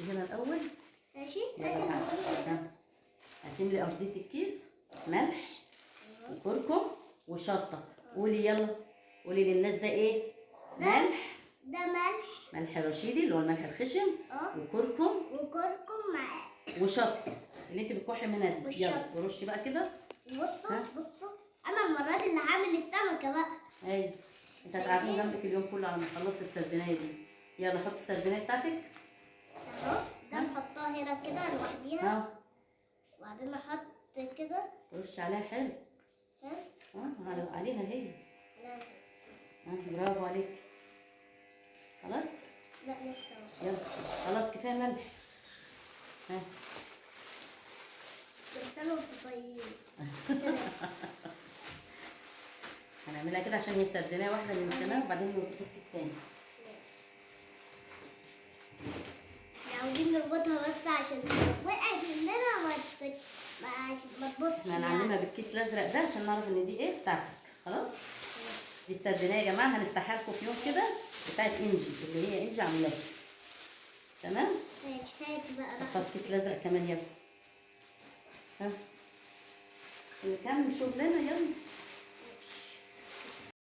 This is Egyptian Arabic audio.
هنا الاول. ماشي. يلا تعالي. ها. هتملي ارضية الكيس ملح وكركم وشطه. قولي يلا، قولي للناس ده ايه؟ ملح. ده ملح. ملح رشيدي اللي هو الملح الخشن. وكركم. وكركم مع وشطه اللي انت بتكحي منها دي. يلا والشطة. ورشي بقى كده. بصوا. ها؟ بصوا، انا المرة دي اللي هعمل السمكة بقى. ايوه، انت هتقعديني جنبك اليوم كله على ما تخلصي السردينيه دي. يلا حطي السردينيه بتاعتك. اهو ده نحطها هنا كده لوحديها. وبعدين احط كده. رش عليها حلو. ها؟ عليها هي. لا. برافو عليك. خلاص؟ لا لسه. يلا خلاص كفاية ملح. ها. كل سنة وانتم طيبين. هنعملها كده عشان هي سردينيه واحدة من زمان، وبعدين نربطها في كيس تاني. ماشي. احنا عاوزين نربطها بس عشان لو وقعت مننا ما تبصش. احنا هنعلمها بالكيس الازرق ده عشان نعرف ان دي ايه بتاعتك. خلاص؟ دي السردينيه يا جماعة هنفتحها لكم في يوم كده، بتاعت انجي اللي هي انجي عاملاها. تمام؟ ماشي. هات بقى. حط كيس الازرق كمان. يلا ها نكمل شغلنا. يلا.